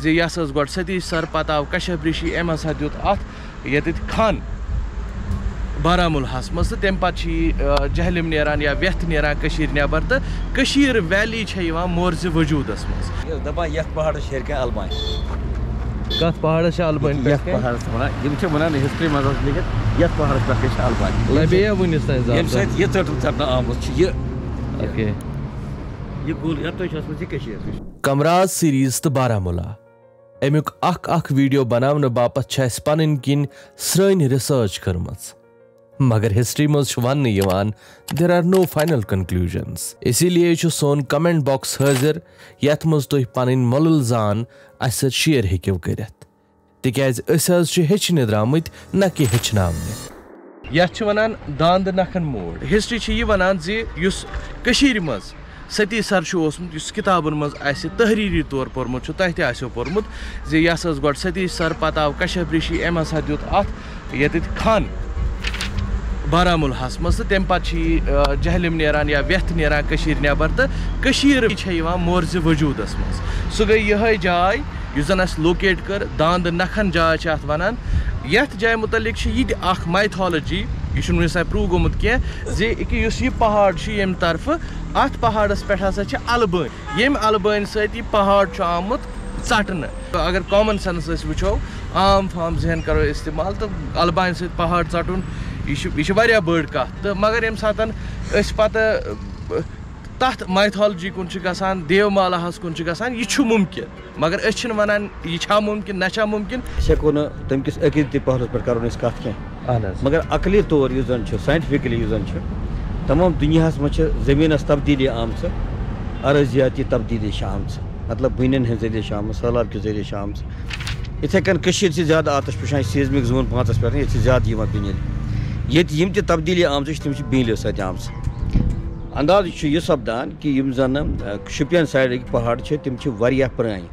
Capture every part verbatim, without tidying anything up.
زِ یہِ ہسا ٲس گۄڈٕ ستیش سر، پتہٕ آو کشف ریشی، أمۍ ہسا دیُت اَتھ ییٚتٮ۪تھ خان بارہمُلہَس منٛز، تہٕ تَمہِ پتہٕ چھِ یہِ، آ، جہلِم نیران یا وٮ۪تھ نیران کٔشیٖرِ نٮ۪بر، تہٕ کٔشیٖر ویلی چھےٚ یِوان مورزِ وجوٗدس منٛز۔ یہِ ٲس دَپان، یَتھ پہاڑس چھِ ہیٚرِ کَنہِ البٲنۍ۔ کَتھ پہاڑس چھِ البٲنۍ پٮ۪ٹھ یَتھ کَنہِ؟ پہاڑس چھِ وَنان، یِم چھِ وَنان ہسٹری منٛز ٲس لیٚکھِتھ، یَتھ پہاڑس پٮ۪ٹھ گٔے چھِ البٲنۍ۔ لَبے یا وُنِس تام زانٛہہ؟ ییٚمہِ سۭتۍ یہِ ژٔٹنہٕ، ژَٹنہٕ آمٕژ چھِ یہِ۔ اوکے۔ یہِ گُل، یَتھ تۄہہِ چھُ ٲسمٕژ یہِ کٔشیٖر۔ کمراز سیریز تہٕ بارہمولہ۔ اَمیُک اکھ اکھ ویڈیو بناونہٕ باپتھ چھِ اَسہِ پنٕنۍ کِنۍ سرٛٲنۍ ریسرچ کٔرمٕژ۔ مگر ہسٹری منٛز چھُ وننہٕ یِوان، there are no final conclusions۔ اسی لیے چھُ سون کمنٹ باکس حٲضِر، یتھ منٛز تُہۍ پنٕنۍ مۄلُل زان اسہِ سۭتۍ شیئر ہیٚکِو کٔرِتھ۔ تِکیازِ أسۍ حظ چھِ ہیٚچھنہِ درامٕتۍ، نہ کہِ ہیٚچھناونہِ۔ یتھ چھِ ونان داندٕ نکھن موڑ۔ ہسٹری چھِ یہِ ونان زِ یُس کٔشیٖرِ منٛز ستی سر چھُ اوسمُت، یُس کِتابَن منٛز آسہِ تحریٖری طور پوٚرمُت چھُ، تۄہہِ تہِ آسیو پوٚرمُت، زِ یہِ ہسا ٲس گۄڈٕ ستی سر، پتہٕ آو کشف ریشی، أمۍ ہسا دیُت اَتھ ییٚتٮ۪تھ خان بارہمُلہَس منٛز، تہٕ تَمہِ پتہٕ چھِ یہِ، آ، جہلِم نیران یا وٮ۪تھ نیران کٔشیٖرِ نٮ۪بر، تہٕ کٔشیٖر چھےٚ یِوان مورزِ وجوٗدَس منٛز۔ سُہ گٔے یِہوٚے جاے، یُس زَن اَسہِ لوکیٹ کٔر، داندٕ نَکھَن جاے چھِ اَتھ وَنان۔ یَتھ جایہِ مُتعلِق چھِ یہِ تہِ اَکھ مایتھالجی، یہِ چھُنہٕ وٕنیُک تام پرٛوٗو گوٚمُت کینٛہہ، زِ یہِ کہِ یُس یہِ پہاڑ چھُ ییٚمہِ طرفہٕ، اَتھ پہاڑَس پٮ۪ٹھ ہسا چھِ اَلبٲنۍ، ییٚمہِ اَلبٲنۍ سۭتۍ یہِ پہاڑ چھُ آمُت ژَٹنہٕ۔ اگر کامن سینس أسۍ وٕچھو، عام فام ذہن کرو استعمال، تہٕ البانہِ سۭتۍ پہاڑ ژٹُن، یہِ چھُ، یہِ چھِ واریاہ بٔڑ کتھ۔ تہٕ مگر ییٚمہِ ساتہٕ أسۍ پتہٕ، ٲ، تتھ مایتھالجی کُن چھِ گژھان، دیو مالاہس کُن چھِ گژھان، یہِ چھُ مُمکِن۔ مگر أسۍ چھِنہٕ ونان یہِ چھا مُمکِن، نہ چھا مُمکِن۔ أسۍ ہٮ۪کو نہٕ تَمہِ کِس عقیٖدتی پہلوس پٮ۪ٹھ کرو نہٕ أسۍ کتھ کینٛہہ۔ اہن حظ۔ مگر عقلی طور یُس زن چھُ، ساینٹیفکلی یُس زن چھُ، تمام دُنیاہس منٛز چھِ زٔمیٖنس تبدیٖلی آمژٕ، ارٲضیاتی تبدیٖلی چھِ آمژٕ، مطلب بُنین ہٕنٛدۍ ذٔریعہٕ چھِ آمٕژ، سہلاب کہِ ذٔریعہٕ چھِ آمٕژ۔ یِتھَے کٔنۍ کٔشیٖرِ چھِ زیادٕ آتش پِشان سیزمِک زون پانٛژَس پٮ۪ٹھ، ییٚتہِ چھِ زیادٕ یِوان بِنیل۔ ییٚتہِ یِم تہِ تبدیٖلی آمژٕ چھِ، تِم چھِ بِنیلو سۭتۍ آمژٕ۔ انداز چھُ یہِ سپدان کہِ یِم زَن، اَ، شُپین سایڈٕکۍ پہاڑ چھِ، تِم چھِ واریاہ پرٛٲنۍ۔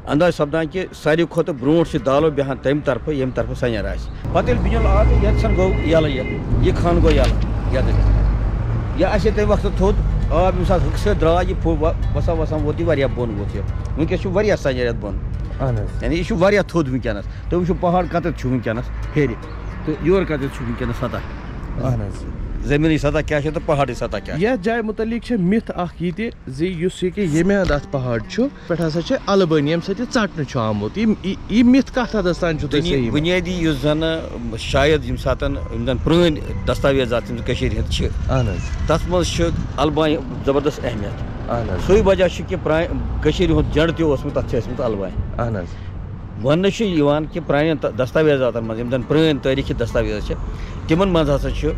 انداز سپدان کہِ ساروی کھۄتہٕ برونٛٹھ چھِ دالو بیہان تَمہِ طرفہٕ، ییٚمہِ طرفہٕ سنیر آسہِ۔ پتہٕ ییٚلہِ بِنیُل آو تہٕ یَتھ سَن گوٚو یَلہٕ یہِ، یہِ خانہٕ گوٚو یَلہٕ یَتھ۔ یہِ آسہِ ہے تَمہِ وقتہٕ تھوٚد، آب ییٚمہِ ساتہٕ ہُکہِ سۭتۍ درٛاو، یہِ پھُ-، وَ-، وَسان وَسان ووت یہِ واریاہ بۄن ووت یہِ۔ وٕنکیٚس چھُ واریاہ سنیر یَتھ بۄن۔ اہن حظ۔ یعنی یہِ چھُ واریاہ تھوٚد وٕنکیٚنَس۔ تُہۍ وٕچھِو پہاڑ کَتٮ۪تھ چھُ وٕنکیٚنَس ہیٚرِ تہٕ یورٕ کَتٮ۪تھ چھُ وٕنکیٚنَس سطح۔ اہن حظ۔ زٔمیٖنٕچ سطح کیٛاہ چھِ تہٕ پہاڑٕچ سطح کیٛاہ چھِ؟ یَتھ جایہِ مُتعلِق چھِ مِتھ اَکھ یہِ تہِ زِ یُس یہِ کہِ ییٚمہِ اَندٕ اَتھ پہاڑ چھُ، پٮ۪ٹھ ہسا چھِ البٲنۍ، ییٚمہِ سۭتۍ یہِ ژَٹنہٕ چھُ آمُت۔ یہِ، یہِ، یہِ مِتھ کَتھ حدس تام چھُ تۄہہِ بُنی-، صحیح؟ بُنیٲدی یُس زَن، شاید ییٚمہِ ساتہٕ یِم زَن پرٛٲنۍ دستاویزات یِم زَن کٔشیٖرِ ہِنٛدۍ چھِ، اہن حظ۔ تَتھ منٛز چھِ البٲنۍ زبردست اہمیت۔ اہن حظ۔ سُے وجہ چھُ کہِ پرٛا-، کٔشیٖرِ ہُنٛد جنڈٕ تہِ اوسمُت، تَتھ چھِ ٲسمٕتۍ البٲنۍ۔ اہن حظ۔ وننہٕ چھُ یِوان کہِ پرٛانٮ۪ن ت-، دستاویزاتَن منٛز، یِم زَن پرٛٲنۍ تٲریٖخی دستاویز چھِ، تِمَن منٛز ہسا چھُ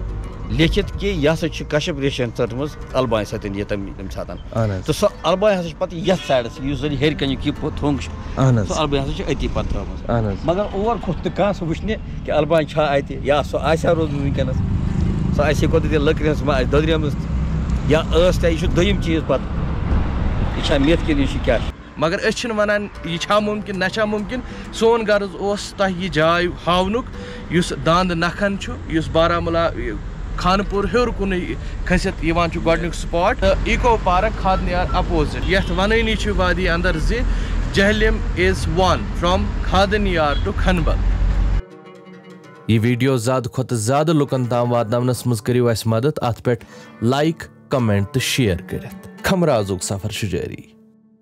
لیکھِتھ کہِ یہِ ہسا چھِ کشف ریشیَن ژٔٹمٕژ البانہِ سۭتۍ یہِ تَمہِ، تَمہِ ساتہٕ۔ اہن حظ۔ تہٕ سۄ البانہِ ہسا چھِ پَتہٕ یَتھ سایڈَس، یُس زَن ہیٚرِ کَنیُک یہِ پھُ-، تھوٚنٛگ چھُ، اہن حظ۔ سۄ البانہِ ہسا چھِ أتی پَتہٕ ترٛٲومٕژ۔ اہن حظ۔ مگر اور کھوٚت نہٕ کانٛہہ سُہ وٕچھنہِ کہِ البانہِ چھا اَتہِ یا سۄ آسہِ ہا روٗزمٕژ وٕنکیٚنَس۔ سۄ آسہِ ہے کوٚت تہِ لٔکرِ ہٕنٛز ما آسہِ دۄدریمٕژ یا ٲس تہِ، یہِ چھُ دوٚیِم چیٖز پَتہٕ۔ یہِ چھا مِتھ کِنہٕ یہِ چھُ کیٛاہ چھُ؟ مگر أسۍ چھِنہٕ وَنان یہِ چھا مُمکِن، نہ چھا مُمکِن۔ سون غرض اوس تۄہہِ یہِ جاے ہاونُک، یُس داندٕ نَکھَن چھُ، یُس بارہمولہ، یہِ خانہٕ پوٗر ہیوٚر کُنُے کھٔسِتھ یِوان چھُ گۄڈٕنیُک spot، تہٕ ایکو پارک کھادنیار opposite، یَتھ وَنٲنی چھِ وادی اندر زِ Jhelum is one from کھادنیار to Khanabal. یہِ ویڈیو زیادٕ کھۄتہٕ زیادٕ لُکن تام واتناونس منٛز کٔرِو اَسہِ مدد اَتھ پٮ۪ٹھ like، comment تہٕ share کٔرِتھ۔ کھمرازُک سفر چھُ جٲری۔